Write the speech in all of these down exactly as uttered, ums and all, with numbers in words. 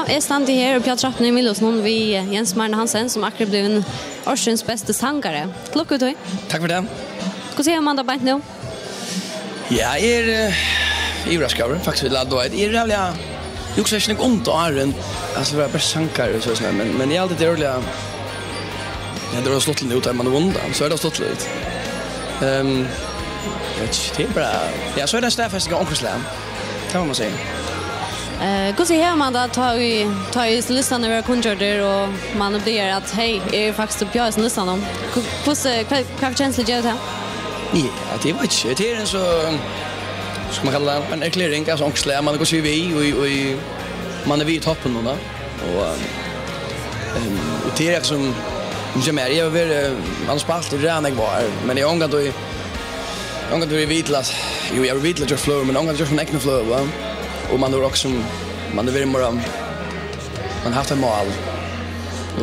Eg standi her uppi á trappuni í Miðlhúsinum við Jens Marne Hansen, sum akkurát er blivin ársins besti sangari. Til lukku við tí. Takk fyri tað. Hvussu hevur mann tað beint nú? Ja, eg eri, eh, yvirraskaður, faktiskt, ella, tú veit, eg eri ræðuliga, eg hugsaði ikki nógv um tað áðrenn, altso, at vera besti sangari og so, men, men eg haldi, tað er ordiliga, ja, tað er stuttligt nú, tá man hevur vunnið, so er tað stuttligt. Ehm, eg veit ikki, tað er bara, ja, so er tað ein staðfesting av onkrum slag. Tað má man siga. Eh, hvussu hevur mann tað, tá ið, tá ið listarnir verða kunngjørdir, og mann uppdagar at, hey, eg eri faktiskt uppi á hesum listanum? Hvu-, hvussu, hvat, hvat for kenslur gevur tað? Ja, tað veit eg ikki. Tað er ein so, skal man kalla tað, ein erklæring, altso, onkrum slag, mann er, hvussu, við, og, og mann er við í toppinum nú, tá. Og, ehm, og tað er sum, sum eg, eg havi verið, eh, mann hevur spælt í ræðuliga nógv ár, men eg havi ongantíð, ongantíð verið við til at, jú, eg havi verið við til at gjørt fløgur, men ongantíð gjørt mína egnu fløgu, va? Og mann hevur eisini, mann hevur verið meira, mann hevur havt eitt mál.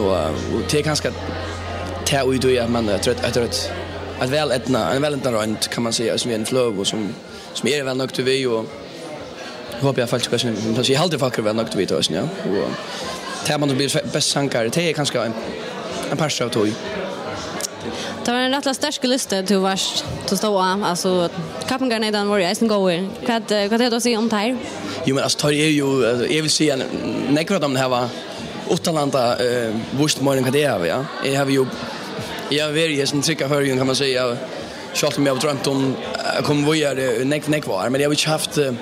Og, eh, og tað er kanska tað í tí at mann, at, at, at, at væl eydnað, ein væl eydnað roynd, kann man siga, sum er ein fløga, sum, sum eg eri væl nøgdur við, og eg hopi, at fólk, sum, sum eg haldi, fólk eru væl nøgd við tað eisini, ja. Og tað, at mann blívur besti sangari, tað er kanska ein, ein partur av tí. Tað var ein rættiliga sterkur listi, tú varst, tú stóðst á. Altso, kappingarneytarnir vóru eisini góðir. Hvat, eh, hvat hevur tú at siga um teir? Jú, men, altso, teir eru jú, altso, eg vil siga, n-, nógvir av teimum hava uttanlanda, eh, víst meira enn hvat eg havi, ja. Eg havi jú, eg havi verið í hesum trygga Føroyum, kann man siga, sjálvt um eg havi droymt um at koma víðari í nógv, nógv ár, men eg havi ikki havt, eh,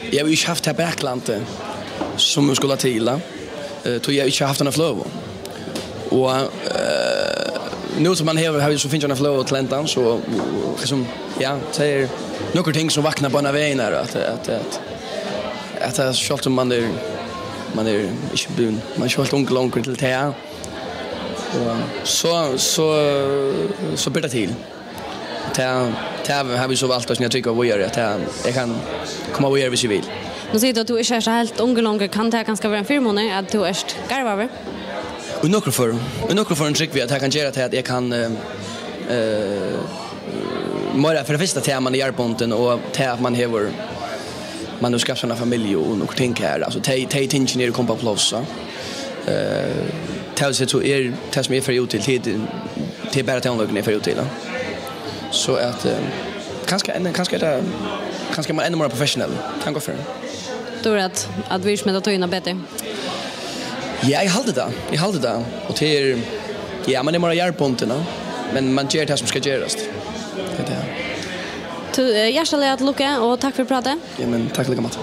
eg havi ikki havt tað baklandið, sum skuldi til, eh, tí eg havi ikki havt hana fløgu. Og, eh, nú sum mann hevur, havi eg so fingið hana fløgu til endan, so, og, og, sum, ja, tað er nøkur ting sum vakna beinanvegin her, at, at, at, at tað, sjálvt um mann er, mann er ikki blivin, mann er ikki heilt ungur longur til tað, og so, so, so ber tað til. Tað, tað havi eg so valt, at eg trúgvi víðari, at tað, eg kann koma víðari, hvis eg vil. Nú sigur tú, at tú ikki ert heilt ungur longur. Kann tað kanska vera ein fyrimunur, at tú ert garvaður? Í nøkrum førum. Í nøkrum førum trúgvi eg, at tað kann gera tað, at eg kann, eh, eh, meira, fyri tað fyrsta, tað, at mann er jarðbundin, og tað, at mann hevur, mann hevur skapt eina familju og nøkur ting her. Altso, tey, tey tingini eru komin á pláss, ja. Eh, tað vil siga, so er tað, sum eg fari út til, tað, tað er bara tónleikin, eg fari út til, ja. So at, eh, kanska enn, kanska er tað, kanska er mann enn meira professionell. Tað kann gott vera. Tú ert at, at virðismeta tíðina betur? Ja, eg haldi tað. Eg haldi tað. Og tað er, ja, mann er meira jarðbundin, ja. Men mann ger tað, sum skal gerast. Tað er tað. Tú, eh, hjartaliga til lukku, og takk fyri prátið. Ja, men takk líka, Matt.